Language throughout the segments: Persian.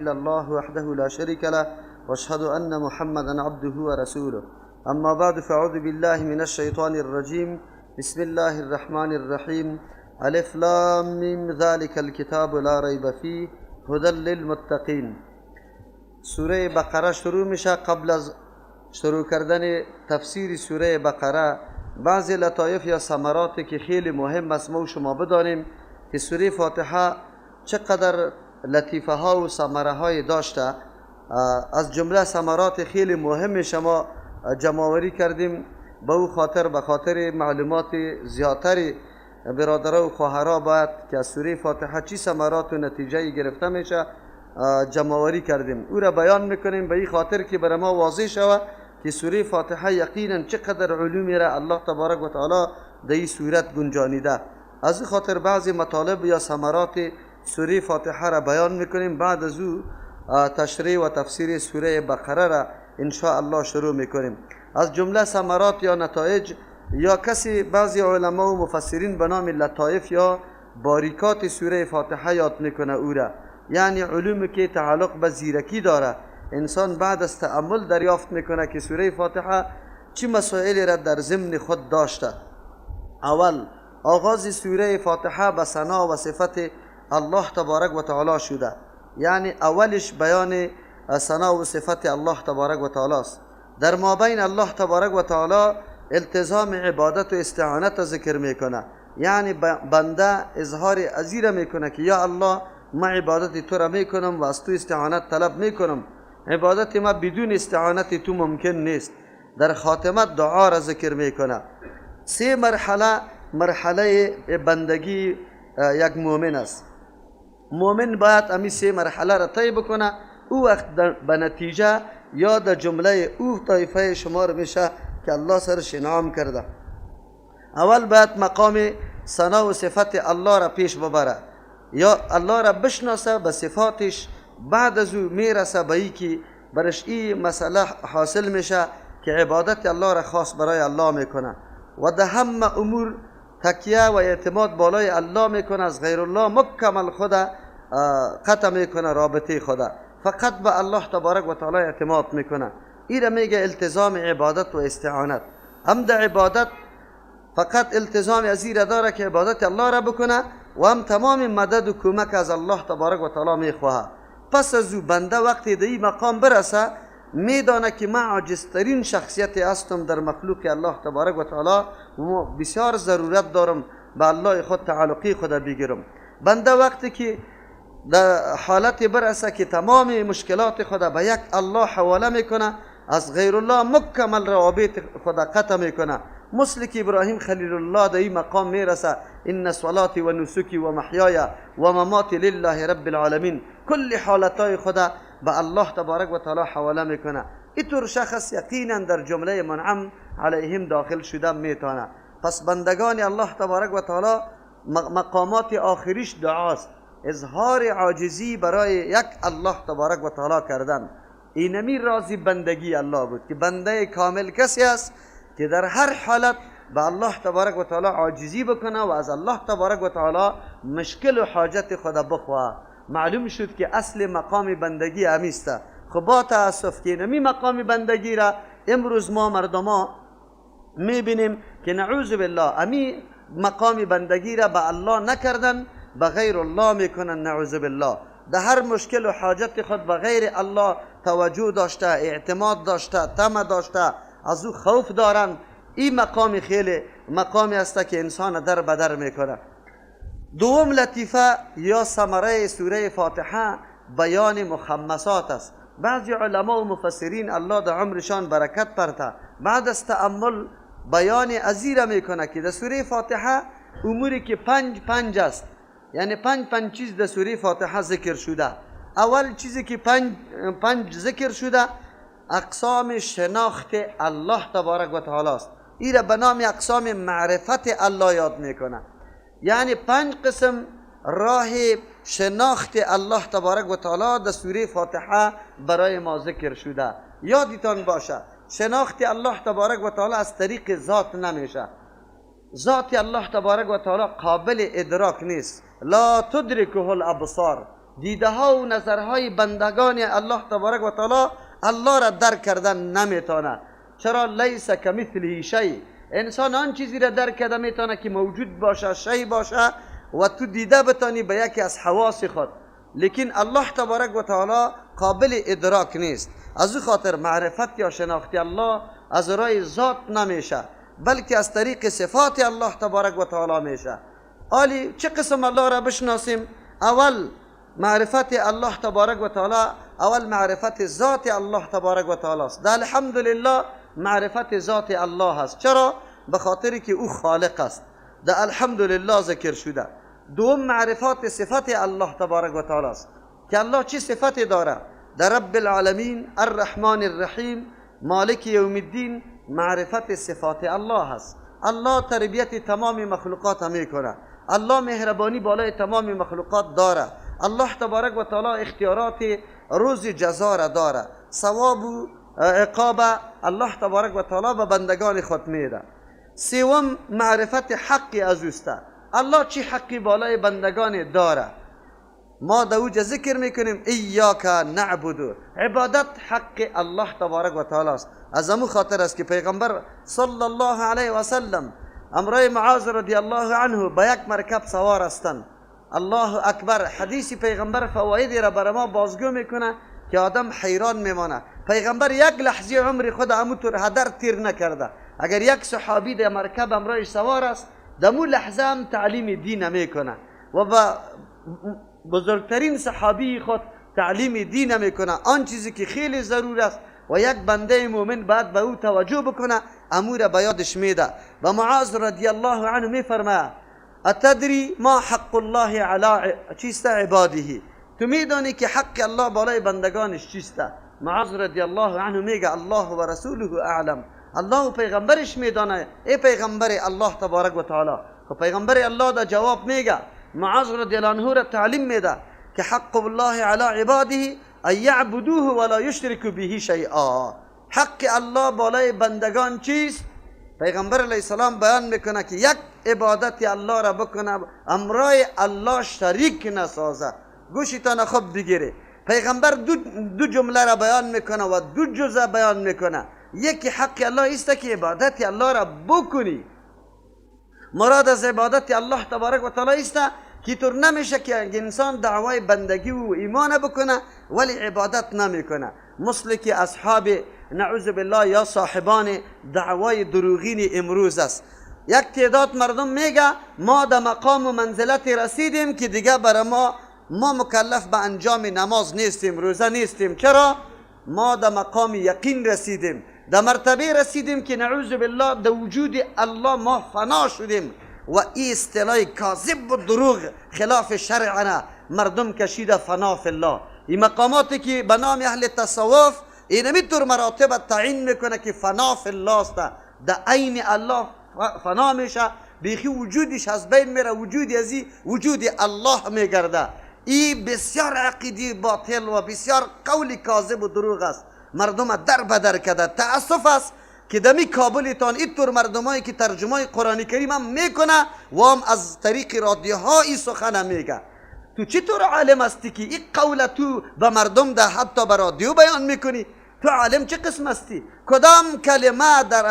إلا الله وحده لا شريك له واشهد أن محمدا عبده ورسوله. أما بعد، فأعوذ بالله من الشيطان الرجيم. بسم الله الرحمن الرحيم. ألف لام ميم ذلك الكتاب لا ريب فيه هدى للمتقين. سوره بقره شروع میشه. قبل از شروع کردن تفسیر سوره بقره بعضی لطایف یا ثمرات که خیلی مهم است ما و شما بدانیم که سوره فاتحه چقدر لطیفه ها و ثمره های داشته. از جمله ثمرات خیلی مهم شما جمع‌آوری کردیم به او خاطر، به خاطر معلومات زیادتری برادرها و خواهرها باید که از سوره فاتحه چی ثمرات و نتیجه گرفته میشه جمع‌آوری کردیم، او را بیان میکنیم به این خاطر که برای ما واضح شود که سوره فاتحه یقینا چقدر علومی را الله تبارک و تعالی در این صورت گنجانیده. از این خاطر بعضی مطالب یا ثمرات سوره فاتحه را بیان میکنیم. بعد از او تشریح و تفسیر سوره بقره را ان شاء الله شروع میکنیم. از جمله ثمرات یا نتایج یا کسی بعضی علما و مفسرین به نام لطایف یا باریکات سوره فاتحه یاد میکنه او را، یعنی علومی که تعلق به زیرکی داره. انسان بعد از تأمل دریافت میکنه که سوره فاتحه چی مسائلی را در ضمن خود داشته. اول، آغاز سوره فاتحه به ثنا و صفت الله تبارک و تعالی شده، یعنی اولش بیان ثنا و صفت الله تبارک و تعالی است. در مابین الله تبارک و تعالی التزام عبادت و استعانت ذکر میکنه، یعنی بنده اظهار ازیره میکنه که یا الله ما عبادت تو را میکنم و از تو استعانت طلب میکنم، عبادت ما بدون استعانت تو ممکن نیست. در خاتمه دعا را ذکر میکنه. سه مرحله مرحله بندگی یک مؤمن است. مؤمن باید امی سه مرحله را طی بکنه، او وقت به نتیجه یا در جمله او طایفه شمار میشه که الله سرش انعام کرده. اول باید مقام ثنا و صفت الله را پیش ببره یا الله را بشناسه به صفاتش. بعد از او میرسه به ای که برش این مسئله حاصل میشه که عبادت الله را خاص برای الله میکنه و در همه امور تکیه و اعتماد بالای الله میکنه، از غیر الله مکمل خود قطع میکنه، رابطه خود فقط به الله تبارک و تعالی اعتماد میکنه. این را میگه التزام عبادت و استعانت. هم در عبادت فقط التزام از این را داره که عبادت الله را بکنه و هم تمام مدد و کمک از الله تبارک و تعالی میخواهه. پس از او بنده وقتی در این مقام برسه میدانه که من عاجزترین شخصیت هستم در مخلوق الله تبارک و تعالی و بسیار ضرورت دارم به الله خود تعلقی خود بگیرم. بنده وقتی که در حالت برسه که تمام مشکلات خود به یک الله حواله میکنه، از غیر الله مکمل روابط خود قطع میکنه، مثل که ابراهیم خلیل الله در این مقام میرسه، ان صلاتی و نسکی و محیای و مماتی لله رب العالمین، کل حالتای خود به الله تبارک و تعالی حواله میکنه. اینطور شخص یقینا در جمله منعم علیهم داخل شده میتونه. پس بندگان الله تبارک و تعالی مقامات آخریش دعاست، اظهار عاجزی برای یک الله تبارک و تعالی کردن. اینمی رازی بندگی الله بود که بنده کامل کسی است که در هر حالت به الله تبارک و تعالی عاجزی بکنه و از الله تبارک و تعالی مشکل و حاجت خود بخواه. معلوم شد که اصل مقام بندگی امیسته. خب با تاسف که اینمی مقام بندگی را امروز ما مردما میبینیم که نعوذ بالله امی مقام بندگی را به الله نکردن، به غیر الله میکنن نعوذ بالله. در هر مشکل و حاجت خود به غیر الله توجه داشته، اعتماد داشته، طمع داشته، از او خوف دارن. این مقام خیلی مقامی است که انسان در بدر میکنه. دوم لطیفه یا ثمره سوره فاتحه بیان مخمسات است. بعضی علما و مفسرین الله در عمرشان برکت پرته بعد از تأمل بیان ازیره میکنه که در سوره فاتحه اموری که پنج پنج است، یعنی پنج پنج چیز در سوره فاتحه ذکر شده. اول چیزی که پنج پنج ذکر شده اقسام شناخت الله تبارک و تعالی است. این را به نام اقسام معرفت الله یاد میکنه، یعنی پنج قسم راه شناخت الله تبارک و تعالی در سوره فاتحه برای ما ذکر شده. یادتان باشه شناخت الله تبارک و تعالی از طریق ذات نمیشه. ذات الله تبارک و تعالی قابل ادراک نیست، لا تدرکه الابصار، دیده ها و نظرهای بندگان الله تبارک و تعالی الله را درک کردن نمیتونه. چرا؟ لیس کمثله شیء. انسان آن چیزی را درک کرده میتونه که موجود باشه، شی باشه و تو دیده بتانی به یکی از حواس خود، لیکن الله تبارک و تعالی قابل ادراک نیست. از او خاطر معرفت یا شناخت الله از رای ذات نمیشه، بلکه از طریق صفات الله تبارک و تعالی میشه. آلی چه قسم الله را بشناسیم؟ اول معرفت الله تبارک و تعالی، اول معرفت ذات الله تبارک و تعالی است. در الحمدلله معرفت ذات الله است. چرا؟ به خاطر که او خالق است. در الحمدلله ذکر شده. دوم معرفت صفت الله تبارک و تعالی است که الله چه صفتی داره؟ در رب العالمین، الرحمن الرحیم، مالک یوم الدین، معرفت صفات الله است. الله تربیت تمام مخلوقات میکنه. الله مهربانی بالای تمام مخلوقات داره. الله تبارک و تعالی اختیارات روز جزا را داره. ثواب و عقاب الله تبارک و تعالی به بندگان خود میده. سوم معرفت حق از اوست. الله چی حقی بالای بندگان داره؟ ما در اوجه ذکر میکنیم ایاک نعبد. عبادت حق الله تبارک و تعالی است. از امو خاطر است که پیغمبر صلی الله علیه و سلم امرای معاذ رضی الله عنه به یک مرکب سوار هستند. الله اکبر. حدیث پیغمبر فوایدی را بر ما بازگو میکنه که آدم حیران میمانه. پیغمبر یک لحظه عمر خود امو طور هدر تیر نکرده. اگر یک صحابی در مرکب امرایش سوار است، دمو لحظه هم تعلیم دین میکنه و با بزرگترین صحابی خود تعلیم دین میکنه، آن چیزی که خیلی ضرور است و یک بنده مؤمن باید به او توجه بکنه، امور به یادش میده. و معاذ رضی الله عنه میفرماید اتدری ما حق الله علی چیست عباده؟ تو میدانی که حق الله بالای بندگانش چیست؟ معاذ رضی الله عنه میگه الله و رسوله اعلم. الله و پیغمبرش میدانه. ای پیغمبر الله تبارک و تعالی. خب پیغمبر الله دا جواب میگه، معاذ رضی الله عنه را تعلیم میده که حق الله علی عباده ان یعبدوه ولا یشرکوا به شیئا. حق الله بالای بندگان چیست؟ پیغمبر علیه السلام بیان میکنه که یک عبادت الله را بکنه، امرای الله شریک نسازه. گوشتان خوب بگیره. پیغمبر دو جمله را بیان میکنه و دو جزء بیان میکنه. یکی حق الله است که عبادت الله را بکنی. مراد از عبادت الله تبارک و تعالی است که طور نمیشه که انسان دعوای بندگی و ایمان بکنه ولی عبادت نمیکنه، مثل که اصحاب نعوذ بالله یا صاحبان دعوای دروغین امروز است. یک تعداد مردم میگه ما در مقام و منزلت رسیدیم که دیگه برای ما مکلف به انجام نماز نیستیم، روزه نیستیم. چرا؟ ما در مقام یقین رسیدیم، در مرتبه رسیدیم که نعوذ بالله در وجود الله ما فنا شدیم. و این اصطلاح کاذب و دروغ خلاف شرعنا مردم کشیده فنا فی الله. این مقاماتی که به نام اهل تصوف اینمی طور مراتب تعیین میکنه که فنا فی الله است، در عین الله فنا میشه، بیخی وجودش از بین میره، وجود ازی وجود الله میگرده. این بسیار عقیده باطل و بسیار قول کاذب و دروغ است. مردم در بدر کرده. تأسف است که دمی کابلتان اینطور مردمایی که ترجمه قرآن کریم هم میکنه و هم از طریق رادیوها این سخن میگه. تو چطور عالم هستی که این قول تو به مردم ده حتی به رادیو بیان میکنی؟ تو عالم چه قسم هستی؟ کدام کلمه در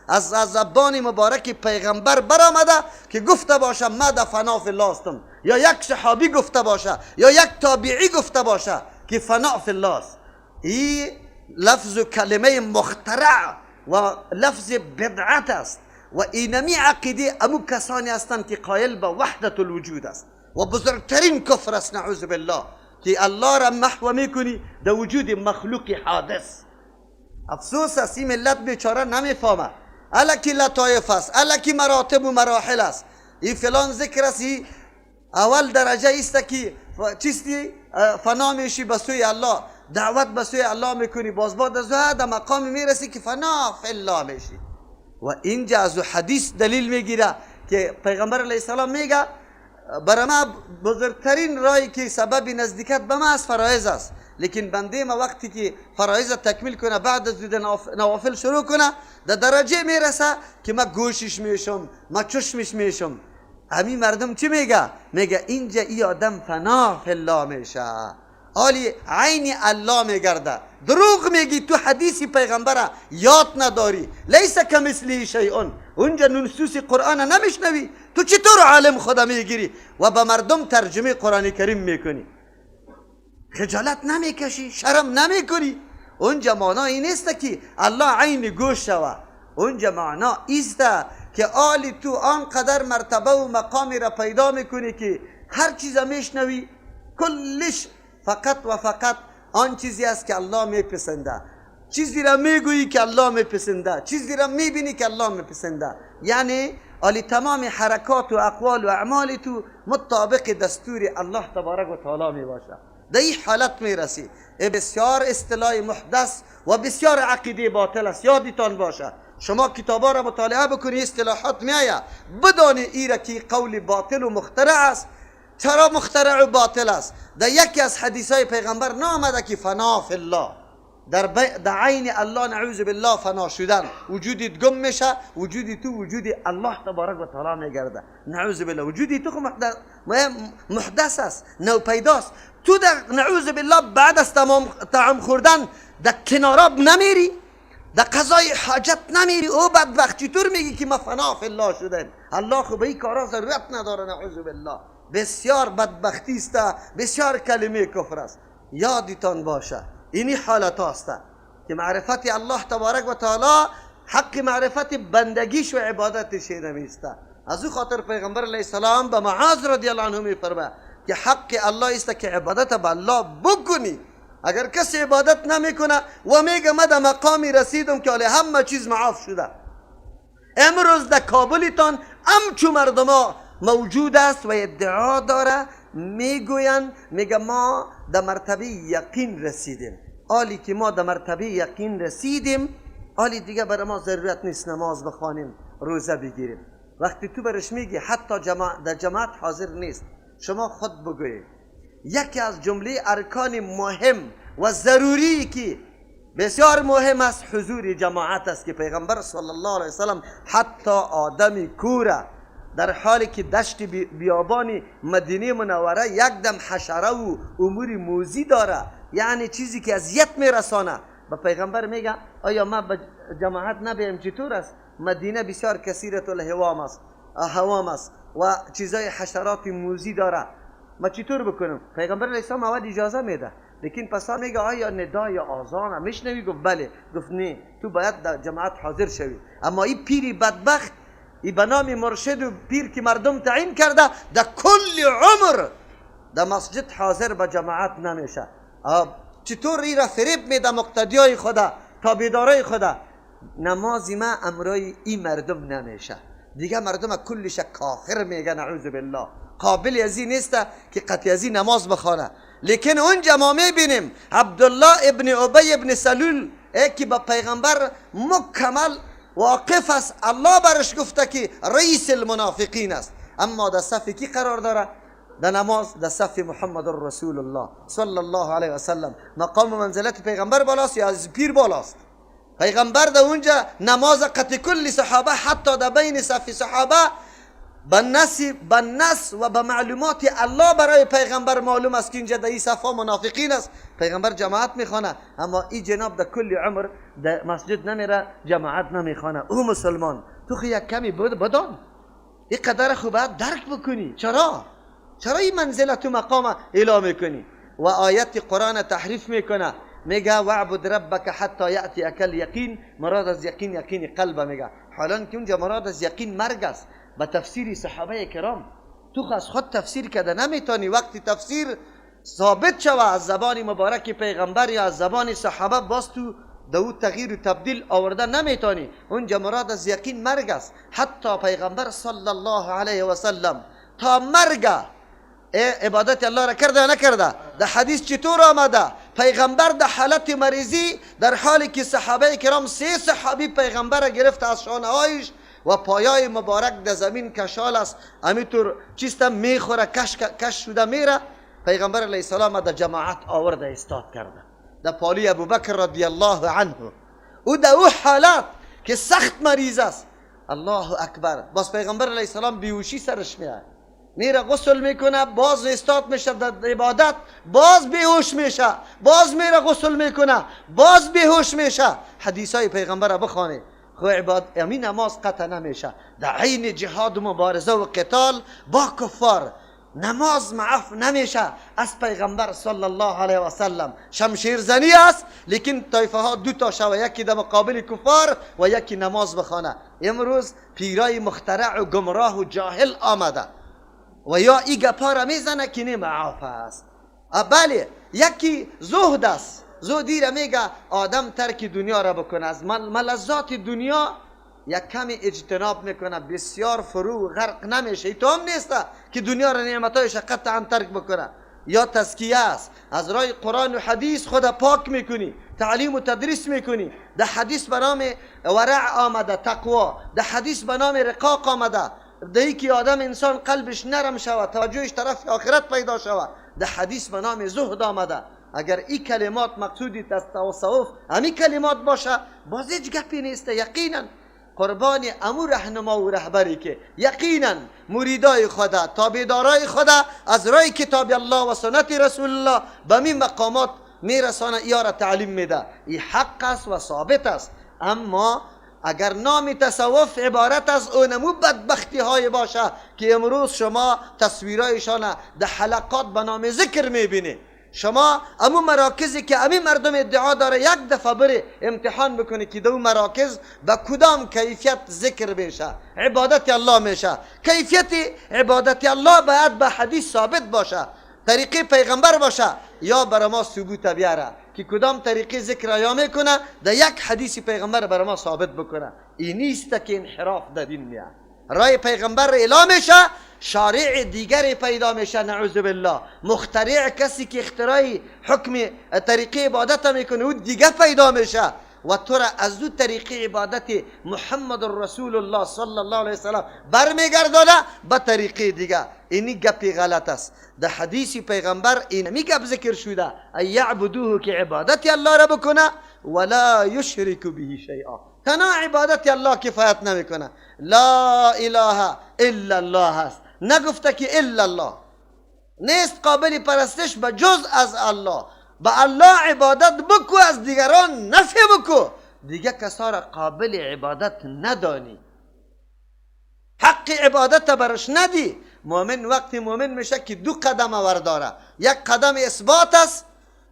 از زبان مبارک پیغمبر برآمده که گفته باشه ما در فنا فی الله هستم، یا یک صحابی گفته باشه یا یک تابعی گفته باشه که فنا فی الله است؟ این لفظ و کلمه مخترع و لفظ بدعت است و اینمی عقیده امو کسانی هستند که قائل به وحدت الوجود است و بزرگترین کفر است نعوذ بالله که الله را محو میکنی در وجود مخلوق حادث. افسوس است این ملت بیچاره نمیفهمه. الکی لطایف است، الکی مراتب و مراحل است. این فلان ذکر است، این اول درجه است که چیستی فنا میشی به سوی الله، دعوت به سوی الله میکنی، باز بعد از در مقام میرسی که فنا فی الله میشی. و اینجا از حدیث دلیل میگیره که پیغمبر علیه السلام میگه برای ما بزرگترین راهی که سبب نزدیکت به ما از فرایض است، لیکن بنده ما وقتی که فرایض تکمیل کنه بعد از نوافل شروع کنه در درجه میرسه که ما گوشش میشم، ما چشمش میشم. همین مردم چی میگه؟ میگه اینجا ای آدم فنا فی الله میشه، آلی عین الله میگرده. دروغ میگی، تو حدیثی پیغمبر یاد نداری، لیس کمثله شیء، اونجا نصوص قرآن نمیشنوی، تو چطور عالم خدا میگیری و به مردم ترجمه قرآن کریم میکنی؟ خجالت نمیکشی؟ شرم نمیکنی؟ اونجا معنا این نیست که الله عین گوش شوه، اونجا معنا ایست که آلی تو آنقدر مرتبه و مقامی را پیدا میکنی که هر چیز میشنوی کلش فقط و فقط آن چیزی است که الله میپسنده، چیزی را میگویی که الله میپسنده، چیزی را میبینی که الله میپسنده. یعنی آلی تمام حرکات و اقوال و اعمال تو مطابق دستور الله تبارک و تعالی میباشه. در این حالت میرسی. بسیار اصطلاح محدث و بسیار عقیده باطل است، یادتان باشه. شما کتابا را مطالعه بکنی اصطلاحات میآید، بدانی ای را که قول باطل و مخترع است. چرا مخترع و باطل است؟ در یکی از حدیث های پیغمبر نامده که فنا فی الله، در عین الله نعوذ بالله فنا شدن، وجودت گم میشه، وجودی تو وجود الله تبارک و تعالی میگرده، نعوذ بالله. وجودی تو محدث است، نو پیداست. تو در نعوذ بالله بعد از تمام طعام خوردن در کناراب نمیری، در قضای حاجت نمیری. او بدبخت چطور میگی که ما فنا فی الله شدن؟ الله خو به این کارا ضرورت نداره، نعوذ بالله. بسیار بدبختی است، بسیار کلمه کفر است. یادتان باشه اینی حالت هاست که معرفت الله تبارک و تعالی حق معرفت بندگیش و عبادتش نمیسته. از او خاطر پیغمبر علیه السلام به معاذ رضی الله عنه میفرماید که حق الله است که عبادت به الله بکنی. اگر کسی عبادت نمیکنه و میگه من در مقامی رسیدم که همه چیز معاف شده، امروز در کابلتان همچو مردما موجود است و ادعا داره، میگوین میگه ما در مرتبه یقین رسیدیم. آلی که ما در مرتبه یقین رسیدیم، آلی دیگه برای ما ضرورت نیست نماز بخوانیم، روزه بگیریم. وقتی تو برش میگی حتی در جماعت حاضر نیست، شما خود بگویید یکی از جمله ارکان مهم و ضروری که بسیار مهم است حضور جماعت است که پیغمبر صلی الله علیه وسلم حتی آدم کوره در حالی که دشت بیابان مدینه منوره یک دم حشره و امور موذی داره، یعنی چیزی که اذیت میرسانه، به پیغمبر میگه آیا ما به جماعت نبیم چطور است؟ مدینه بسیار کثیرت الهوام است، هوام است و چیزای حشرات موذی داره، ما چطور بکنم؟ پیغمبر علیه السلام اول اجازه میده، لیکن پسا میگه آیا ندای آذان میشنوی؟ گفت بله. گفت نه، تو باید در جماعت حاضر شوی. اما این پیری بدبخت، ای به نام مرشد و پیر که مردم تعیین کرده، در کل عمر در مسجد حاضر به جماعت نمیشه. چطور ای را فریب میده مقتدیای خدا، تابعدارای خدا؟ نماز ما امرای این مردم نمیشه دیگه، مردم کلش کافر میگه نعوذ بالله، قابل از این نیست که قطعی از این نماز بخوانه. لیکن اونجا ما میبینیم عبدالله ابن ابی ابن سلول که با پیغمبر مکمل واقف است، الله برش گفته که رئیس المنافقین است، اما در صف کی قرار داره؟ در نماز در صف محمد رسول الله صلی الله علیه و سلم. مقام منزلت پیغمبر بالاست یا از پیر بالاست؟ پیغمبر در اونجا نماز قطع کل صحابه، حتی در بین صف صحابه به نص و به معلومات الله برای پیغمبر معلوم است که اینجا در این صفا منافقین است. پیغمبر جماعت میخوانه، اما این جناب در کل عمر در مسجد نمیره، جماعت نمیخوانه. او مسلمان تو خو یک کمی بدان، این قدر خو باید درک بکنی. چرا؟ چرا این منزلت و مقام اعلام میکنی و آیت قرآن تحریف میکنه؟ میگه وعبد ربک حتی یأتیک الیقین. مراد از یقین یقین قلب میگه، حالا که اونجا مراد از یقین مرگ است. به تفسیر صحابه کرام تو از خود تفسیر کرده نمیتونی. وقتی تفسیر ثابت شوه از زبان مبارک پیغمبر یا از زبان صحابه، باز تو دو تغییر و تبدیل آورده نمیتونی. اونجا مراد از یقین مرگ است. حتی پیغمبر صلی الله علیه و سلم تا مرگ عبادت الله را کرده یا نکرده؟ در حدیث چطور آمده؟ پیغمبر در حالت مریضی، در حالی که صحابه کرام سه صحابی پیغمبر را گرفت از شانه هایش و پایای مبارک در زمین کشال است، همینطور چیستم میخوره، کش شده میره، پیغمبر علیه السلام در جماعت آورده استاد کرده در پالی ابوبکر رضی الله عنه. او در او حالت که سخت مریض است، الله اکبر. باز پیغمبر علیه السلام بیهوشی سرش میاد، میره غسل میکنه، باز استاد میشه در عبادت، باز بیهوش میشه، باز میره غسل میکنه، باز بیهوش میشه. حدیث های پیغمبر بخوانه. خو عباد امین نماز قطع نمیشه. در عین جهاد و مبارزه و قتال با کفار نماز معاف نمیشه از پیغمبر صلی الله علیه و سلم. شمشیر زنی است، لیکن طایفه ها دو تا شوه، یکی در مقابل کفار و یکی نماز بخوانه. امروز پیرای مخترع و گمراه و جاهل آمده و یا ای گپا را میزنه که نه معاف است. بله، یکی زهد است. زهدی را میگه آدم ترک دنیا را بکنه، از ملذات دنیا یک کمی اجتناب میکنه، بسیار فرو غرق نمیشه. تو هم نیست که دنیا را نعمتایش قطعا ترک بکنه. یا تزکیه است، از رای قرآن و حدیث خود پاک میکنی، تعلیم و تدریس میکنی. در حدیث به نام ورع آمده، تقوا. در حدیث به نام رقاق آمده، در که آدم انسان قلبش نرم شود، توجهش طرف آخرت پیدا شود. در حدیث به نام زهد آمده. اگر این کلمات مقصودی از تصوف همین کلمات باشه، باز هیچ گپی نیست. یقینا قربان امو رهنما و رهبری که یقینا مریدای خدا، تابعدارای خدا از رای کتاب الله و سنت رسول الله به می مقامات میرسانه، ایارا تعلیم میده. این حق است و ثابت است. اما اگر نام تصوف عبارت از اونمو بدبختی های باشه که امروز شما تصویرایشان در حلقات به نام ذکر میبینی، شما امو مراکزی که امی مردم ادعا داره یک دفعه بره امتحان بکنه که دو مراکز به کدام کیفیت ذکر میشه، عبادت الله میشه. کیفیت عبادت الله باید به حدیث ثابت باشه، طریقه پیغمبر باشه، یا برای ما ثبوت بیاره که کدام طریقه ذکر یا میکنه در یک حدیث پیغمبر برای ما ثابت بکنه. این نیست که انحراف در دین میاد. رای پیغمبر اعلام میشه، شارع دیگر پیدا میشه، نعوذ بالله. مخترع کسی که اختراع حکم طریقه عبادت میکنه او دیگه پیدا میشه و تو را از او طریقه عبادت محمد رسول الله صلی الله علیه وسلم برمیگردانه به طریقه دیگه. اینی گپی غلط است. در حدیث پیغمبر اینمی گپ ذکر شده، ای یعبدوه که عبادت الله را بکنه ولا یشرک به شیئا. تنها عبادت الله کفایت نمیکنه. لا اله الا الله است، نگفته که الا الله نیست قابل پرستش به جز از الله. به الله عبادت بکو، از دیگران نفی بکو، دیگه کسا را قابل عبادت ندانی، حق عبادت برش ندی. مؤمن وقتی مؤمن میشه که دو قدم ورداره، یک قدم اثبات است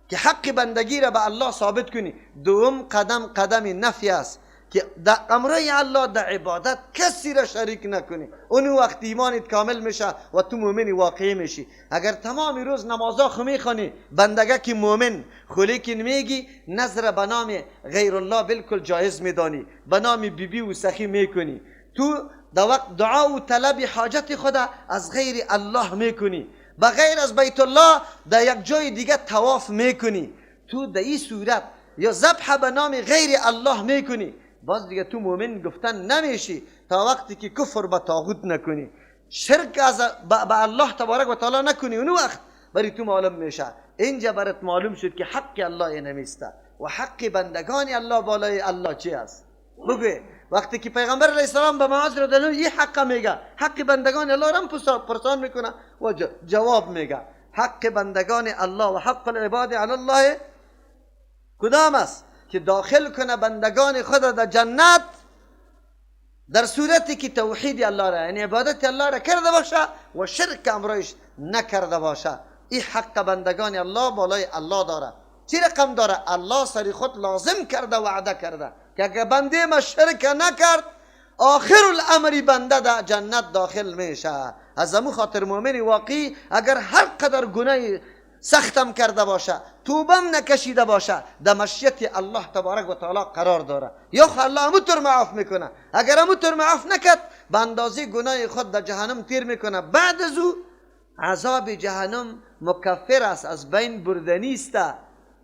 که حق بندگی را به الله ثابت کنی، دوم قدم قدم نفی است که در امرای الله در عبادت کسی را شریک نکنی. اون وقت ایمانت کامل میشه و تو مؤمن واقعی میشی. اگر تمام روز نمازا خو میخوانی، بندگه که مؤمن خلیکن میگی نظر به نام غیر الله بالکل جایز میدانی، به نام بیبی بی و سخی میکنی، تو در وقت دعا و طلب حاجت خدا از غیر الله میکنی، به غیر از بیت الله در یک جای دیگه طواف میکنی، تو در این صورت یا ذبح به نام غیر الله میکنی، باز دیگه تو مؤمن گفتن نمیشی تا وقتی که کفر به طاغوت نکنی، شرک از به الله تبارک و تعالی نکنی. اون وقت برای تو معلوم میشه. اینجا برات معلوم شد که حق الله نمیسته و حق بندگان الله بالای الله چی است. بگو وقتی که پیغمبر علیه السلام به معاذ رضی الله عنه این حق میگه، حق بندگان الله را پرسان میکنه و جواب میگه. حق بندگان الله و حق العباد علی الله کدام است؟ که داخل کنه بندگان خود در جنت در صورتی که توحید الله را، یعنی عبادت الله را کرده باشه و شرک امرایش نکرده باشه. این حق بندگان الله بالای الله داره. چی رقم داره؟ الله سری خود لازم کرده، وعده کرده که اگر بنده ما شرک نکرد آخر الامر بنده در جنت داخل میشه. از امو خاطر مؤمن واقعی اگر هر قدر گناه سختم کرده باشه، توبم نکشیده باشه، در مشیت الله تبارک و تعالی قرار داره. یا خو الله همونطور معاف میکنه، اگر همونطور معاف نکرد به اندازه گناه خود در جهنم تیر میکنه. بعد از او عذاب جهنم مکفر است، از بین بردنی است،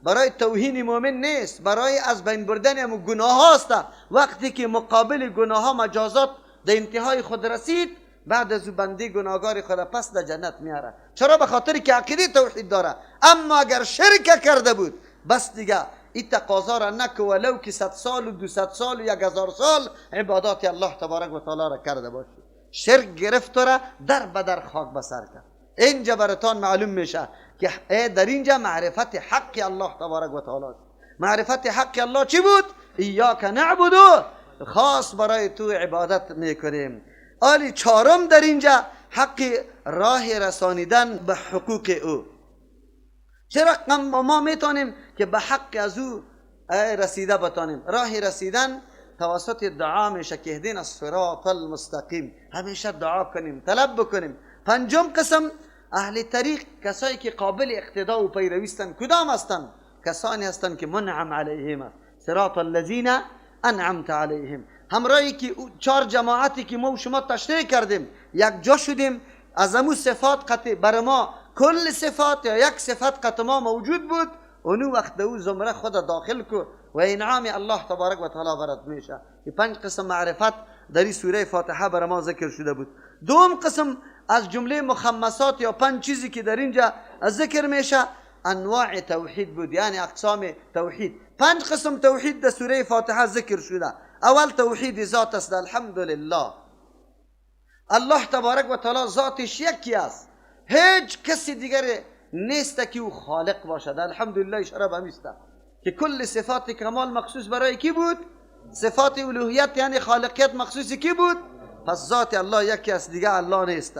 برای توهین مؤمن نیست، برای از بین بردن همون گناه هاست. وقتی که مقابل گناه ها مجازات در انتهای خود رسید، بعد از او بنده گناهگار خود پس در جنت میاره. چرا؟ به خاطر که عقیده توحید داره. اما اگر شرک کرده بود، بس دیگه این تقاضا را نکو ولو که 100 سال و 200 سال و 1000 سال عبادات الله تبارک و تعالی را کرده باشی. شرک گرفت را در بدر خاک بسر کرد. اینجا براتان معلوم میشه که در اینجا معرفت حق الله تبارک و تعالی. معرفت حق الله چی بود؟ ایاک نعبد، خاص برای تو عبادت میکنیم. آلی چهارم در اینجا حق راه رسانیدن به حقوق او. چرا ما میتونیم که به حق از او رسیده بتانیم؟ راه رسیدن توسط دعا میشه که اهدنا الصراط المستقیم، همیشه دعا کنیم، طلب بکنیم. پنجم قسم اهل طریق، کسایی که قابل اقتدا و پیروی هستند. کدام هستند؟ کسانی هستند که منعم علیهم است، صراط الذین انعمت علیهم. همراهی که چهار جماعتی که ما و شما تشریح کردیم یک جا شدیم، از امو صفات قطع بر ما کل صفات یا یک صفت قطع ما موجود بود، اونو وقت او زمره خود داخل کو و انعام الله تبارک و تعالی برات میشه. این پنج قسم معرفت در این سوره فاتحه بر ما ذکر شده بود. دوم قسم از جمله مخمسات یا پنج چیزی که در اینجا ذکر میشه انواع توحید بود، یعنی اقسام توحید. پنج قسم توحید در سوره فاتحه ذکر شده. اول توحید ذات است، الحمدلله. الله تبارک و تعالی ذاتش یکی است، هیچ کسی دیگر نیست که او خالق باشد. الحمدلله اشاره به همیست که کل صفات کمال مخصوص برای کی بود؟ صفات الوهیت یعنی خالقیت مخصوص کی بود؟ پس ذات الله یکی است، دیگه الله نیست.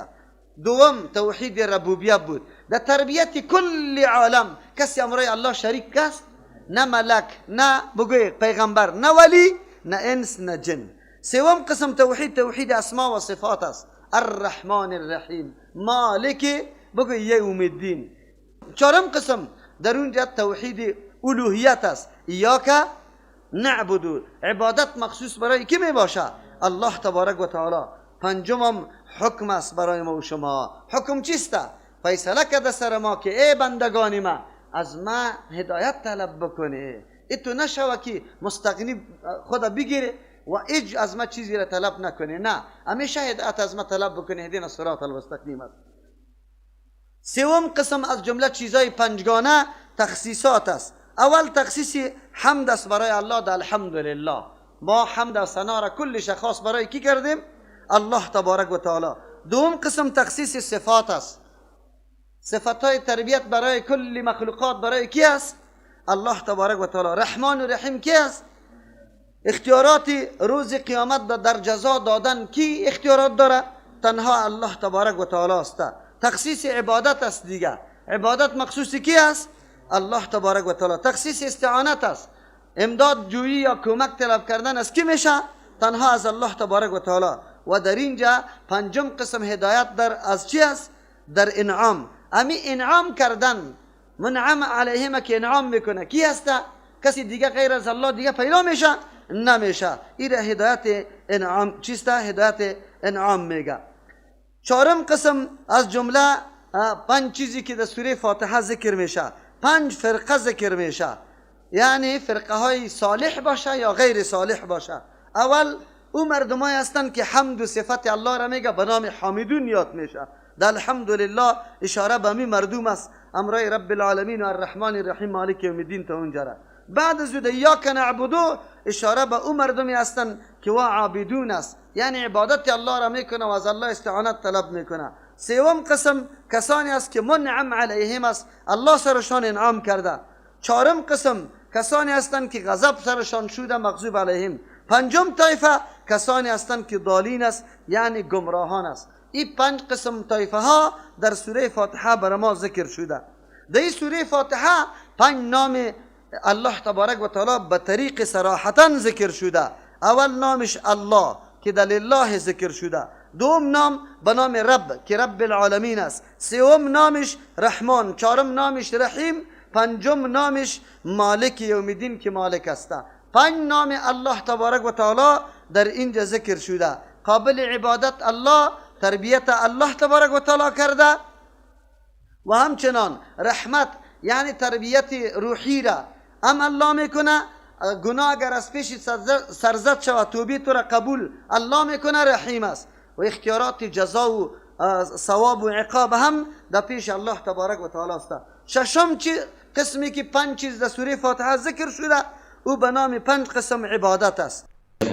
دوم توحید ربوبیت بود، در تربیت کل عالم کسی امرای الله شریک است؟ نه ملک، نه بگوی پیغمبر، نه ولی، نه انس، نه جن. سوم قسم توحید توحید اسما و صفات است، الرحمن الرحیم، مالک بگوی یوم الدین. چهارم قسم در اونجا توحید الوهیت است، ایاک نعبد، عبادت مخصوص برای کی می باشه؟ الله تبارک و تعالی. پنجمم حکم است برای ما و شما. حکم چیست؟ فیصله کرده سر ما که ای بندگان ما از ما هدایت طلب بکنه، ای تو نشوه که مستغنی خدا بگیره و ایج از ما چیزی را طلب نکنه، نه، همیشه هدایت از ما طلب بکنه، اهدنا الصراط المستقیم است. سوم قسم از جمله چیزای پنجگانه تخصیصات است. اول تخصیص حمد است برای الله، در الحمدلله. ما حمد و ثنا را کل شخص برای کی کردیم؟ الله تبارک و تعالی. دوم قسم تخصیص صفات است. صفات تربیت برای کل مخلوقات برای کی است؟ الله تبارک و تعالی. رحمان و رحیم کی است؟ اختیارات روز قیامت در جزا دادن کی اختیارات داره؟ تنها الله تبارک و تعالی است. تخصیص عبادت است دیگه. عبادت مخصوص کی است؟ الله تبارک و تعالی. تخصیص استعانت است. امداد جویی یا کمک طلب کردن از کی میشه؟ تنها از الله تبارک و تعالی. و در اینجا پنجم قسم هدایت در از چی است؟ در انعام. امی انعام کردن، منعم علیهم که انعام میکنه کی هست؟ کسی دیگه غیر از الله دیگه پیدا میشه؟ نمیشه. این هدایت انعام چیست؟ هدایت انعام میگه. چهارم قسم از جمله پنج چیزی که در سوره فاتحه ذکر میشه، پنج فرقه ذکر میشه، یعنی فرقه های صالح باشه یا غیر صالح باشه. اول او مردمای هستند که حمد و صفت الله را میگه، به نام حامدون یاد میشه. در الحمدلله اشاره به می مردم است، امرای رب العالمین و الرحمن الرحیم مالک یوم الدین تا اونجا را. بعد از او ایاک نعبدو اشاره به او مردمی هستند که وا عابدون است، یعنی عبادت الله را میکنه و از الله استعانت طلب میکنه. سوم قسم کسانی است که منعم علیهم است، الله سرشان انعام کرده. چهارم قسم کسانی هستند که غضب سرشان شده، مغضوب علیهم. پنجم طایفه کسانی هستند که ضالین است، یعنی گمراهان است. این پنج قسم طایفه ها در سوره فاتحه بر ما ذکر شده. در این سوره فاتحه پنج نام الله تبارک و تعالی به طریق صراحتا ذکر شده. اول نامش الله که در الله ذکر شده. دوم نام به نام رب که رب العالمین است. سوم نامش رحمان، چهارم نامش رحیم، پنجم نامش مالک یوم الدین که مالک است. پنج نام الله تبارک و تعالی در اینجا ذکر شده. قابل عبادت الله، تربیت الله تبارک و تعالی کرده و همچنان رحمت یعنی تربیت روحی را هم الله میکنه. گناه اگر از پیش سرزد شود توبه تو را قبول الله میکنه، رحیم است. و اختیارات جزا و ثواب و عقاب هم در پیش الله تبارک و تعالی است. ششم چی قسمی که پنج چیز در سوره فاتحه ذکر شده، او به نام پنج قسم عبادت است.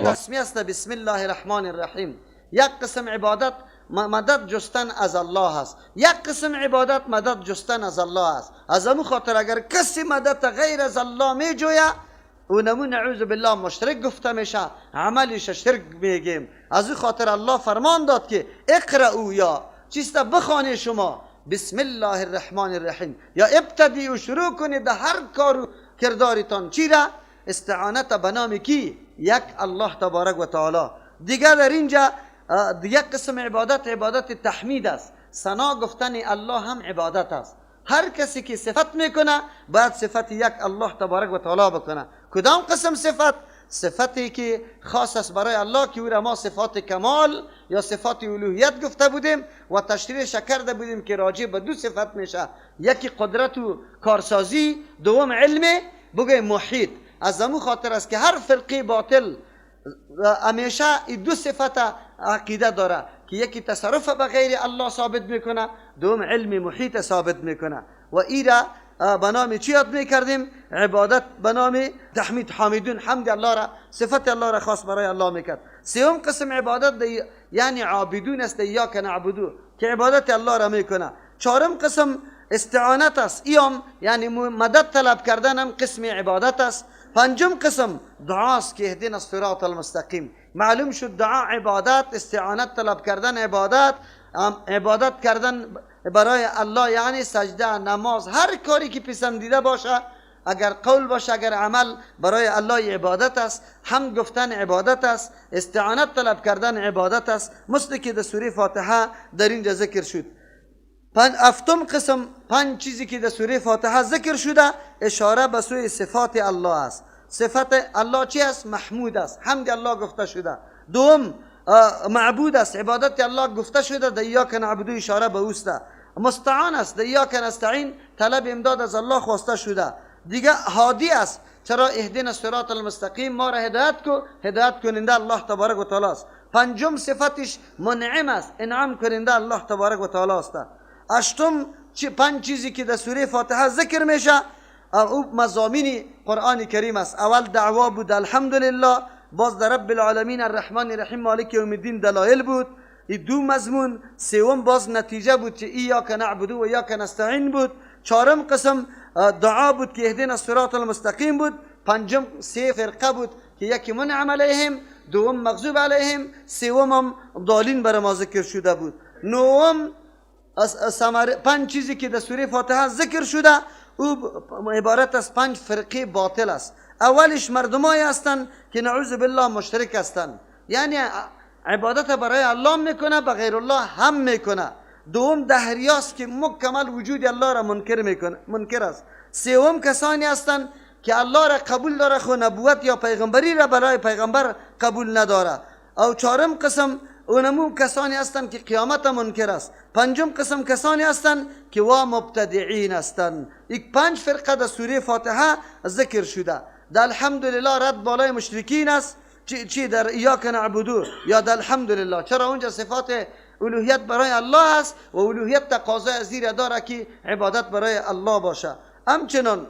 قسمی است بسم الله الرحمن الرحیم. یک قسم عبادت مدد جستن از الله است. یک قسم عبادت مدد جستن از الله است. از امو خاطر اگر کسی مدد غیر از الله می جوید، او نمو نعوذ بالله مشرک گفته میشه، عملش شرک میگیم. از او خاطر الله فرمان داد که اقرأوا، یا چیست بخوانید شما بسم الله الرحمن الرحیم، یا ابتدی و شروع کنید در هر کار و کردارتان چی را؟ استعانت به نام کی؟ یک الله تبارک و تعالی. دیگه در اینجا یک قسم عبادت، عبادت تحمید است. ثنا گفتن الله هم عبادت است. هر کسی که صفت میکنه باید صفت یک الله تبارک و تعالی بکنه. کدام قسم صفت؟ صفتی که خاص است برای الله، که او را ما صفات کمال یا صفات الوهیت گفته بودیم و تشریح کرده بودیم که راجع به دو صفت میشه: یکی قدرت و کارسازی، دوم علم بگه محیط. از امو خاطر است که هر فرقه باطل همیشه این دو صفت عقیده داره که یکی تصرف به غیر الله ثابت میکنه، دوم علم محیط ثابت میکنه. و ایرا به نام چی یاد میکردیم؟ عبادت به نام تحمید، حامدون، حمد الله را، صفت الله را خاص برای الله میکرد. سوم قسم عبادت یعنی عابدون است، ایاک نعبدو، که عبادت الله را میکنه. چهارم قسم استعانت است، ایام یعنی مدد طلب کردن هم قسم عبادت است. پنجم قسم دعاست که اهدنا الصراط المستقیم. معلوم شد دعا عبادت، استعانت طلب کردن عبادت، عبادت کردن برای الله یعنی سجده، نماز، هر کاری که پسندیده باشه، اگر قول باشه اگر عمل، برای الله عبادت است. حمد گفتن عبادت است، استعانت طلب کردن عبادت است، مثل که در سوره فاتحه در اینجا ذکر شد. هفتم قسم، پنج چیزی که در سوره فاتحه ذکر شده اشاره به سوی صفات الله است. صفت الله چی است؟ محمود است، حمد الله گفته شده. دوم معبود است، عبادت الله گفته شده، در ایاک نعبدو اشاره به اوست. مستعان است، در ایاک نستعین طلب امداد از الله خواسته شده. دیگه هادی است، چرا؟ اهدنا الصراط المستقیم، ما را هدایت کو، هدایت کننده الله تبارک و تعالی است. پنجم صفتش منعم است، انعام کننده الله تبارک و تعالی است. هشتم پنج چیزی که در سوره فاتحه ذکر میشه او مضامین قرآن کریم است. اول دعوا بود الحمدلله، باز در رب العالمین الرحمن الرحیم مالک یوم الدین دلایل بود، این دو مضمون. سوم باز نتیجه بود که ایاک نعبد و ایاک نستعین بود. چهارم قسم دعا بود که اهدنا الصراط المستقیم بود. پنجم سه فرقه بود که یکی منعم علیهم، دوم مغضوب علیهم، سوم هم ضالین بر ما ذکر شده بود. نهم پنج چیزی که در سوره فاتحه ذکر شده او عبارت از پنج فرقه باطل است. اولش مردمایی هستند که نعوذ بالله مشرک هستند، یعنی عبادت برای الله میکنه به غیر الله هم میکنه. دوم دهریاست که مکمل وجود الله را منکر میکنه، منکر است. سوم کسانی هستند که الله را قبول داره خو نبوت یا پیغمبری را برای پیغمبر قبول نداره. او چهارم قسم اونمو کسانی هستند که قیامت منکر است. پنجم قسم کسانی هستند که وا مبتدعین هستند. یک پنج فرقه در سوره فاتحه ذکر شده. در الحمدلله رد بالای مشرکین است، چی در ایاک نعبدو یا در الحمدلله، چرا اونجا صفات الوهیت برای الله است و الوهیت تقاضای از زیر داره که عبادت برای الله باشه. همچنان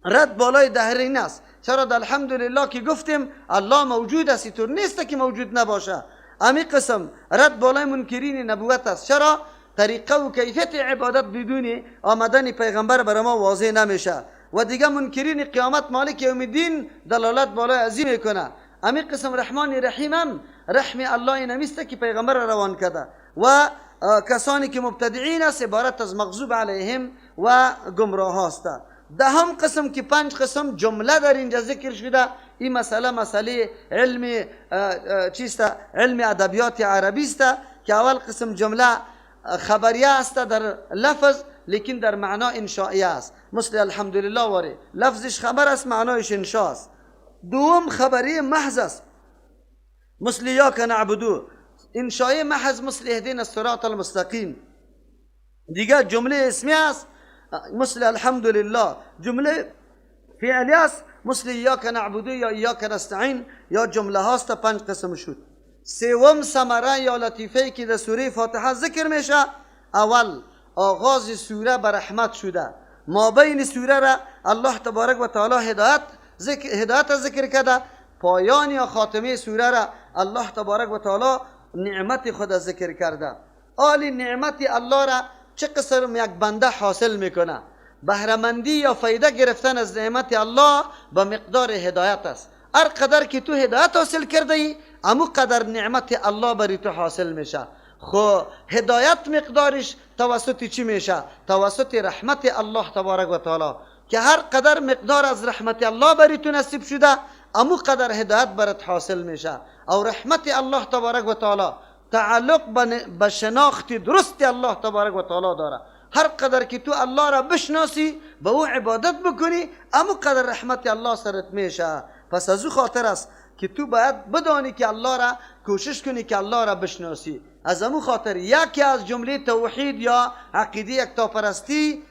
رد بالای دهرین است، چرا در الحمدلله که گفتیم الله موجود است، اینطور نیست که موجود نباشه. امی قسم رد بالای منکرین نبوت است، چرا طریقه و کیفیت عبادت بدون آمدن پیغمبر برای ما واضح نمیشه. و دیگه منکرین قیامت مالک یوم الدین دلالت بالای عظیم میکنه. امی قسم رحمان رحیم هم رحم الله نمیسته که پیغمبر روان کرده. و کسانی که مبتدعین است عبارت از مغضوب علیهم و گمراه هست. دهم قسم که پنج قسم جمله در اینجا ذکر شده، این مسئله مسئله علم چیست؟ علم ادبیات عربی است که اول قسم جمله خبریه است در لفظ، لیکن در معنا انشائیه است، مثل الحمدلله واره لفظش خبر است معنایش انشاء است. دوم خبری محض است، مثل ایاک نعبدو، انشائیه محض مثل اهدنا الصراط المستقیم. دیگه جمله اسمی است مثل الحمدلله، جمله فعلی است مثل ایاک نعبدو یا ایاک نستعین یا جمله هاست. پنج قسم شد. سوم ثمره یا لطیفه که در سوره فاتحه ذکر میشه، اول آغاز سوره به رحمت شده، ما بین سوره را الله تبارک و تعالی هدایت ذکر کرده، پایان یا خاتمه سوره را الله تبارک و تعالی نعمت خود ذکر کرده. آلی نعمت الله را چه قسم یک بنده حاصل میکنه؟ بهره‌مندی یا فایده گرفتن از نعمت الله به مقدار هدایت است. هر قدر که تو هدایت حاصل کرده ای، امو قدر نعمت الله بری تو حاصل میشه. خو هدایت مقدارش توسط چی میشه؟ توسط رحمت الله تبارک و تعالی، که هر قدر مقدار از رحمت الله بری تو نصیب شده، امو قدر هدایت برات حاصل میشه. او رحمت الله تبارک و تعالی تعلق به شناخت درست الله تبارک و تعالی داره. هر قدر که تو الله را بشناسی، به او عبادت بکنی، امو قدر رحمت الله سرت میشه. پس از او خاطر است که تو باید بدانی که الله را کوشش کنی که الله را بشناسی. از امو خاطر یکی از جمله توحید یا عقیده یکتاپرستی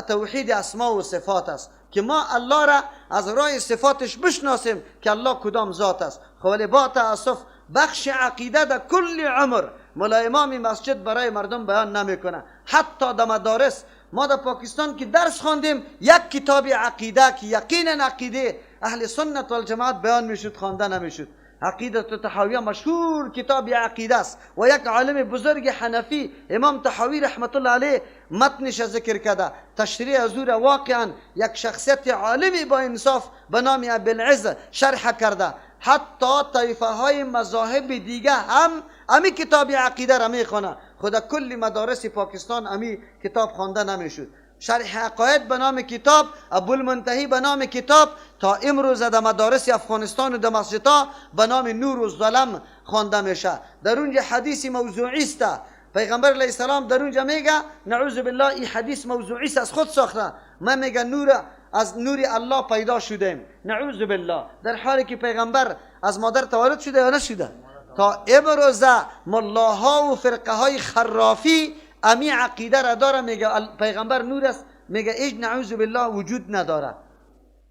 توحید اسما و صفات است، که ما الله را از راه صفاتش بشناسیم که الله کدام ذات است. خب ولی با تاسف بخش عقیده در کل عمر ملا امام مسجد برای مردم بیان نمیکنه. حتی در مدارس ما در پاکستان که درس خواندیم، یک کتاب عقیده که یقینا عقیده اهل سنت و الجماعت بیان میشد خوانده نمیشد. عقیده طحاویه مشهور کتاب عقیده است و یک عالم بزرگ حنفی امام طحاوی رحمت الله علیه متنش ذکر کرده. تشریح از او واقعا یک شخصیت عالمی با انصاف به نام ابوالعز شرح کرده. حتی طایفه های مذاهب دیگه هم امی کتاب عقیده را میخوانه. خدا کل مدارس پاکستان امی کتاب خوانده نمیشد. شرح عقاید به نام کتاب، ابوالمنتهی به نام کتاب، تا امروز در مدارس افغانستان و در مسجدها به نام نور و ظلم خوانده میشه. در اونجا حدیث موضوعی است. پیغمبر علیه السلام در اونجا میگه نعوذ بالله این حدیث موضوعی است، از خود ساخته. ما میگه نور از نور الله پیدا شدیم، نعوذ بالله، در حالی که پیغمبر از مادر تولد شده یا نشده؟ تا امروز ملاها و فرقه های خرافی امی عقیده را داره، میگه پیغمبر نور است، میگه ایج نعوذ بالله وجود نداره،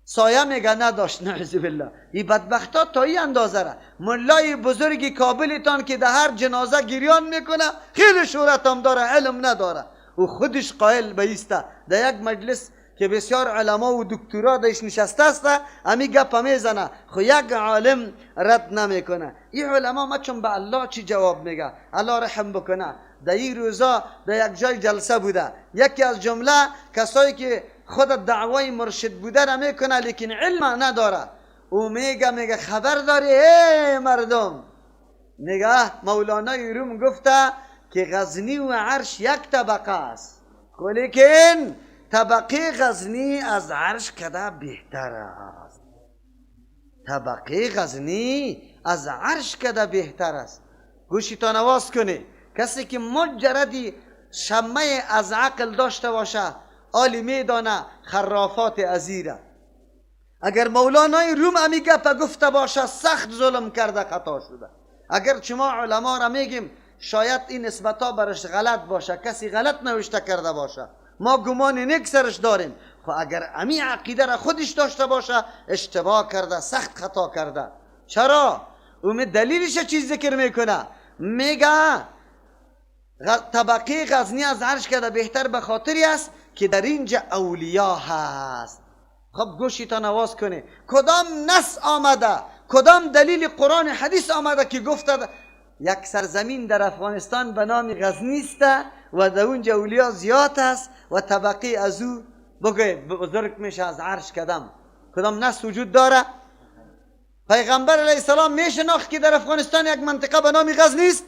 سایه میگه نداشت، نعوذ بالله. این بدبختا تا این اندازه را ملای بزرگ کابلتان که در هر جنازه گریان میکنه، خیلی شهرت هم داره، علم نداره، او خودش قائل به ایسته. در یک مجلس که بسیار علما و دکترا درش نشسته است، امی گپ میزنه، خو یک عالم رد نمیکنه. این علما ما چون به الله چی جواب میگه؟ الله رحم بکنه. در این روزا در یک جای جلسه بوده، یکی از جمله کسایی که خود دعوای مرشد بوده را میکنه لیکن علم نداره، او میگه خبر داری ای مردم؟ میگه مولانای روم گفته که غزنی و عرش یک طبقه است، لیکن طبقه غزنی از عرش کده بهتر است. طبقه غزنی از عرش کده بهتر است. گوشی تا نواز کنی. کسی که مجردی شمه از عقل داشته باشه، آلی میدانه خرافات ازیره. اگر مولانای روم امی گپ گفته باشه، سخت ظلم کرده، خطا شده. اگر شما علما را میگیم شاید این نسبت ها برش غلط باشه، کسی غلط نوشته کرده باشه، ما گمان نیک سرش داریم، خب اگر امی عقیده را خودش داشته باشه، اشتباه کرده، سخت خطا کرده. چرا؟ او دلیلش چیز ذکر میکنه، میگه طبقه غزنی از عرش کرده بهتر به خاطری است که در اینجا اولیا هست. خب گوشی تا نواز کنه، کدام نص آمده، کدام دلیل قرآن حدیث آمده که گفته یک سرزمین در افغانستان به نام غزنی است و در اونجا اولیا زیاد است و طبقه از او بگه بزرگ میشه از عرش کدام؟ کدام نص وجود داره؟ پیغمبر علیه السلام میشناخت که در افغانستان یک منطقه به نام غزنی است؟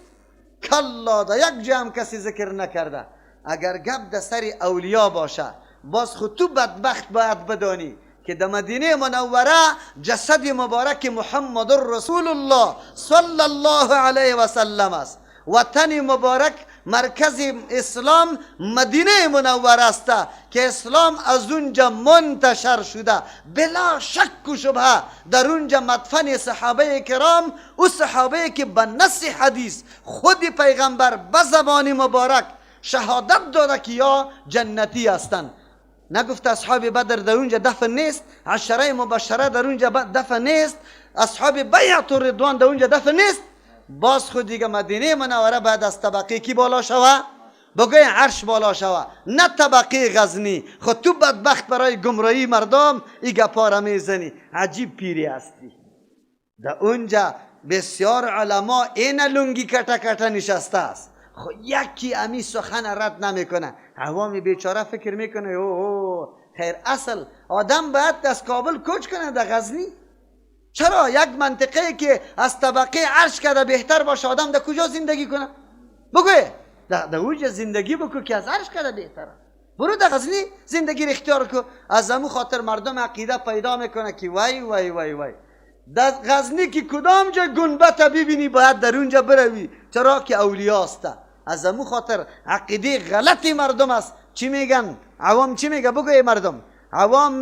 کلا، در یک جا هم کسی ذکر نکرده. اگر گپ در سر اولیا باشه، باز خود تو بدبخت باید بدانی که در مدینه منوره جسد مبارک محمد رسول الله صلی الله علیه و سلم است. وطن مبارک مرکز اسلام مدینه منوره است که اسلام از اونجا منتشر شده بلا شک و شبهه. در اونجا مدفن صحابه کرام، او صحابه که به نص حدیث خود پیغمبر به زبان مبارک شهادت داده که یا جنتی هستند. نگفت اصحاب بدر در اونجا دفن نیست، عشره مبشره در اونجا دفن نیست، اصحاب بیعت و رضوان در اونجا دفن نیست. باز خود دیگه مدینه منوره بعد از طبقه کی بالا شوه؟ بگوی عرش بالا شوه، نه طبقه غزنی. خود تو بدبخت برای گمراهی مردم ای گپا را میزنی. عجیب پیری هستی. در اونجا بسیار علما این لنگی کتا کتا نشسته است، خب یکی امی سخن رد نمیکنه. عوام بیچاره فکر میکنه او خیر، اصل آدم باید از کابل کوچ کنه در غزنی. چرا یک منطقه که از طبقه عرش کرده بهتر باشه آدم در کجا زندگی کنه؟ بگوی در اونجا زندگی بکن که از عرش کرده بهتره. برو در غزنی زندگی را اختیار کن. از امو خاطر مردم عقیده پیدا میکنه که وای وای وای وای، در غزنی که کدام جا گنبت ببینی باید در اونجا بروی، چرا که اولیاست. از امو خاطر عقیده غلطی مردم است. چی میگن عوام؟ چی میگه؟ بگوی مردم. عوام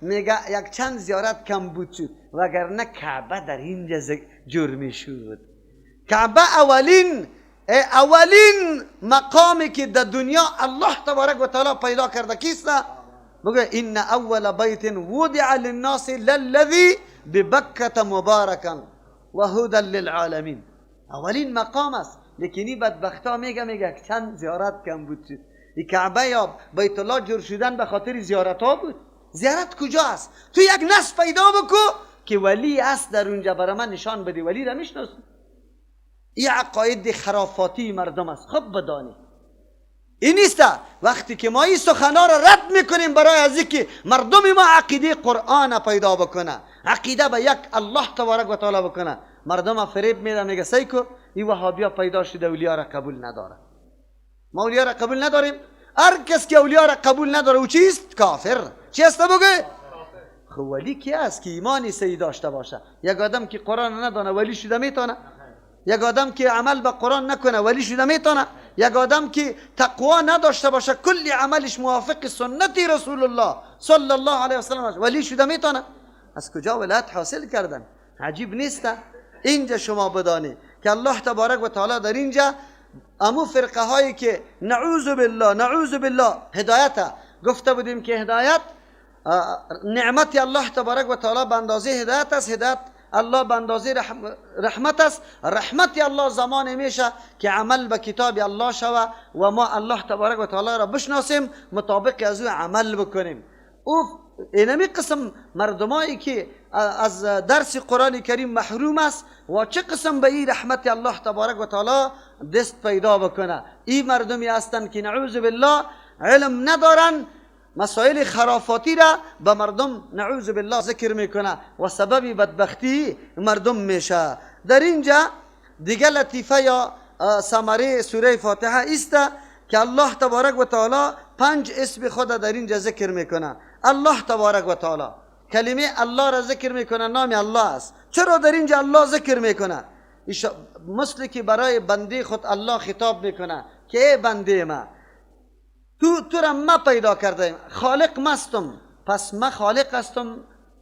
میگه یک چند زیارت کم بود شد، وگرنه کعبه در اینجا جور میشد. کعبه اولین مقامی که در دنیا الله تبارک و تعالی پیدا کرده کیست؟ بگه ان اول بیت وضع للناس للذی ببکة مبارکا و هدى للعالمین. اولین مقام است. لیکن این بدبختا میگه چند زیارت کم بود شد. این کعبه یا بیت الله جور شدن به خاطر زیارت ها بود. زیارت کجا است؟ تو یک نص پیدا بکو که ولی است در اونجا، برای من نشان بده. ولی را میشناسی؟ این عقاید خرافاتی مردم است. خب بدانی این نیست. وقتی که ما این سخنا را رد میکنیم برای از اینکه مردم ما عقیده قرآن پیدا بکنه، عقیده به یک الله تبارک و تعالی بکنه، مردم فریب میده، میگه سیکو این وهابیا پیدا شده اولیا را قبول نداره. ما اولیا را قبول نداریم. هر کس که اولیا را قبول نداره او چیست؟ کافر. چی است بگه؟ خب ولی کی است که ایمانی صحیح داشته باشه؟ یک آدم که قرآن ندانه ولی شده میتونه؟ یک آدم که عمل به قرآن نکنه ولی شده میتونه؟ یک آدم که تقوا نداشته باشه کلی عملش موافق سنت رسول الله صلی الله علیه و سلم ولی شده میتونه؟ از کجا ولایت حاصل کردن؟ عجیب نیست؟ اینجا شما بدانی که الله تبارک و تعالی در اینجا امو فرقه هایی که نعوذ بالله نعوذ بالله هدایت گفته بودیم که هدایت نعمت الله تبارک و تعالی به اندازه هدایت است، هدایت الله به اندازه رحمت است. رحمت الله زمان میشه که عمل به کتاب الله شوه و ما الله تبارک و تعالی را بشناسیم، مطابق از او عمل بکنیم. او اینمی قسم مردمایی که از درس قرآن کریم محروم است و چه قسم به این رحمت الله تبارک و تعالی دست پیدا بکنه، این مردمی هستند که نعوذ بالله علم ندارن، مسائل خرافاتی را به مردم نعوذ بالله ذکر میکنه و سبب بدبختی مردم میشه. در اینجا دیگه لطیفه یا ثمره سوره فاتحه است که الله تبارک و تعالی 5 اسم خود در اینجا ذکر میکنه. الله تبارک و تعالی کلمه الله را ذکر میکنه، نام الله است. چرا در اینجا الله ذکر میکنه؟ مثل که برای بنده خود الله خطاب میکنه که ای بنده ما، تو را ما پیدا کردیم، خالق مستم، پس ما خالق هستم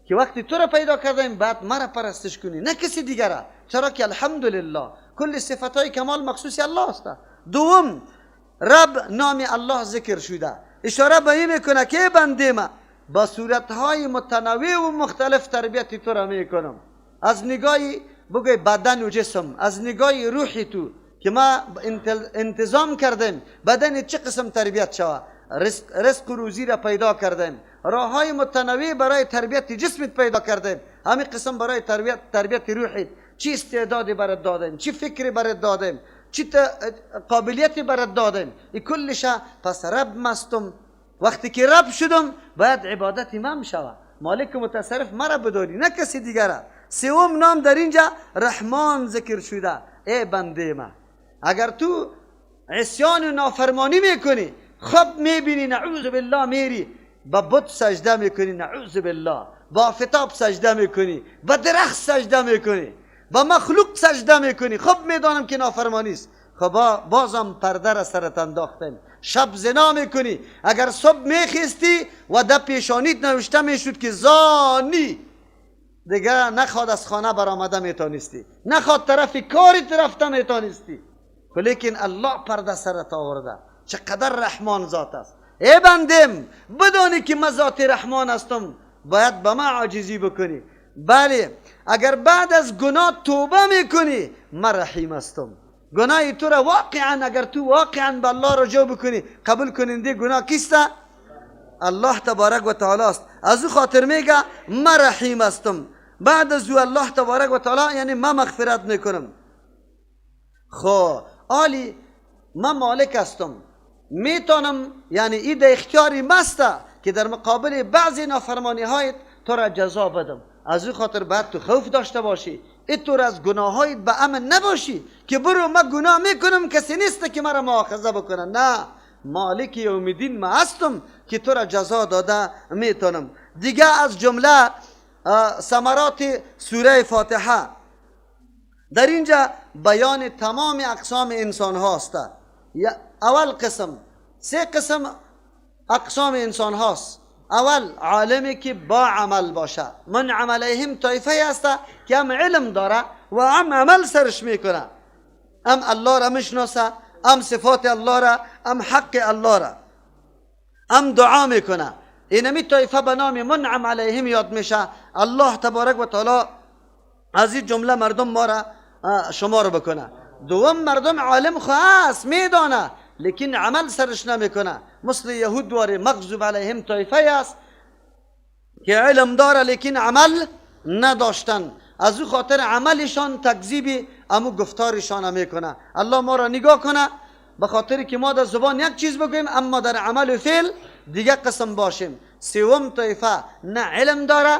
که وقتی تو را پیدا کردیم بعد مرا پرستش کنی، نه کسی دیگر را. چرا که الحمدلله کل صفتهای کمال مخصوص الله است. دوم، رب نام الله ذکر شده، اشاره به این میکنه که بنده ما با صورتهای متنوع و مختلف تربیت تو را میکنم، از نگاه بگوی بدن و جسم، از نگاه روحی تو که ما انتظام کردیم بدن چه قسم تربیت شوه، رزق و روزی را پیدا کردیم، راه های متنوع برای تربیت جسمت پیدا کردیم، همین قسم برای تربیت روحیت چی استعدادی برات دادیم، چی فکری برات دادیم، چی قابلیتی برات دادیم، این کلش. پس رب مستم، وقتی که رب شدم باید عبادت من شوه، مالک متصرف مرا بدانی نه کسی دیگره. سوم نام در اینجا رحمان ذکر شده، ای بنده ما اگر تو عصیان و نافرمانی میکنی، خب میبینی نعوذ بالله میری با بت سجده میکنی، نعوذ بالله با آفتاب سجده میکنی، با درخت سجده میکنی، با مخلوق سجده میکنی، خب میدانم که نافرمانی است، خب بازم پرده را سرت انداختیم، شب زنا میکنی، اگر صبح میخیستی و در پیشانیت نوشته میشد که زانی، دیگه نخواد از خانه برآمده میتونستی، نخواد طرف کاری رفته میتونستی، لیکن الله پرده سرت آورده. چقدر رحمان ذات است. ای بندم بدانی که من ذات رحمان هستم، باید به من عاجزی بکنی. بله اگر بعد از گناه توبه میکنی، من رحیم هستم. گناه تو را واقعا اگر تو واقعا به الله رجوع بکنی قبول کننده گناه کیست؟ الله تبارک و تعالی است. از او خاطر میگه من رحیم هستم. بعد از او الله تبارک و تعالی یعنی من مغفرت میکنم. خب آلی من مالک هستم، میتونم، یعنی ای در اختیاری مست که در مقابل بعضی نافرمانی هایت تو را جزا بدم. از او خاطر باید تو خوف داشته باشی، ای تو را از گناهایت به امن نباشی که برو من گناه میکنم کسی نیست که مرا مؤاخذه بکنه. نه، مالک یوم الدین ما هستم که تو را جزا داده میتونم. دیگه از جمله ثمرات سوره فاتحه در اینجا بیان تمام اقسام انسان هاست. اول قسم، سه قسم اقسام انسان هاست. اول عالمی که با عمل باشه، من عملیهم طایفه است که هم علم داره و هم عمل سرش میکنه، هم الله را میشناسه، هم صفات الله را، هم حق الله را، هم دعا میکنه. اینمی طایفه به نام منعم علیهم یاد میشه. الله تبارک و تعالی از این جمله مردم ما را شما رو بکنه. دوم مردم عالم خواست میدانه لیکن عمل سرش نمیکنه، مثل یهود واری مغضوب علیهم طایفه است که علم داره لیکن عمل نداشتن. از او خاطر عملشان تکذیب امو گفتارشان میکنه. الله ما را نگاه کنه به خاطر که ما در زبان یک چیز بگوییم اما در عمل و فعل دیگه قسم باشیم. سوم طایفه نه علم داره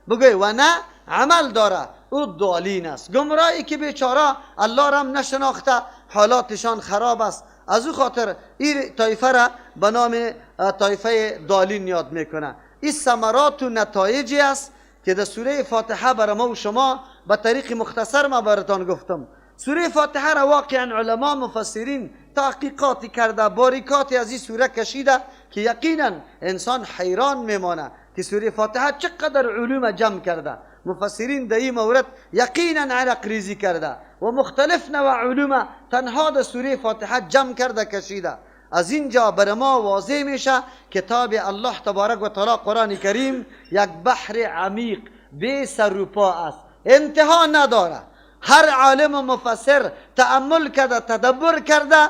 بگوی و نه عمل داره، او دالین است، گمراهی که بیچاره الله را هم نشناخته، حالاتشان خراب است. از او خاطر این طایفه را به نام طایفه دالین یاد میکنه. این ثمرات و نتایجی است که در سوره فاتحه برای ما و شما به طریق مختصر ما براتان گفتم. سوره فاتحه را واقعا علما مفسرین تحقیقاتی کرده، باریکاتی از این سوره کشیده که یقینا انسان حیران میمانه که سوره فاتحه چقدر علوم جمع کرده. مفسرین در این مورد یقینا عرق ریزی کرده و مختلف نوع علوم تنها در سوره فاتحه جمع کرده کشیده. از اینجا بر ما واضح میشه کتاب الله تبارک و تعالی قرآن کریم یک بحر عمیق بی سر و پا است، انتها نداره. هر عالم و مفسر تأمل کرده، تدبر کرده،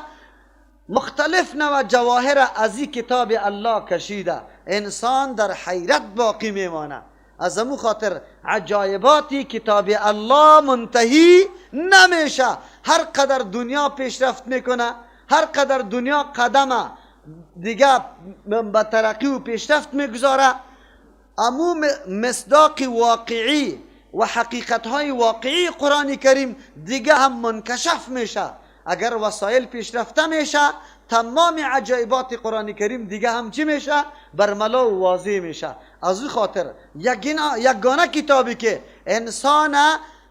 مختلف نوع جواهر از این کتاب الله کشیده. انسان در حیرت باقی میمانه. از امو خاطر عجایباتی کتاب الله منتهی نمیشه. هر قدر دنیا پیشرفت میکنه، هر قدر دنیا قدم دیگه به ترقی و پیشرفت میگذاره، امو مصداق واقعی و حقیقتهای واقعی قرآن کریم دیگه هم منکشف میشه. اگر وسایل پیشرفته میشه، تمام عجایبات قرآن کریم دیگه هم چی میشه؟ برملا و واضح میشه. از او خاطر یگانه کتابی که انسان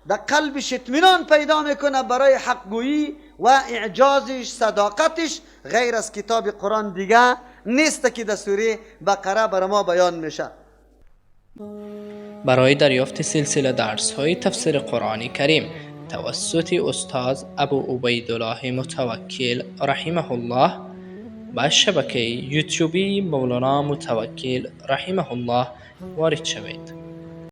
در قلبش اطمینان پیدا میکنه برای حقگویی و اعجازش، صداقتش، غیر از کتاب قرآن دیگه نیست که در سوره بقره بر ما بیان میشه. برای دریافت سلسله درس های تفسیر قرآن کریم توسط استاد ابو عبیدالله متوکل رحمه الله به شبکه یوتیوبی مولانا متوکل رحمه الله وارد شوید.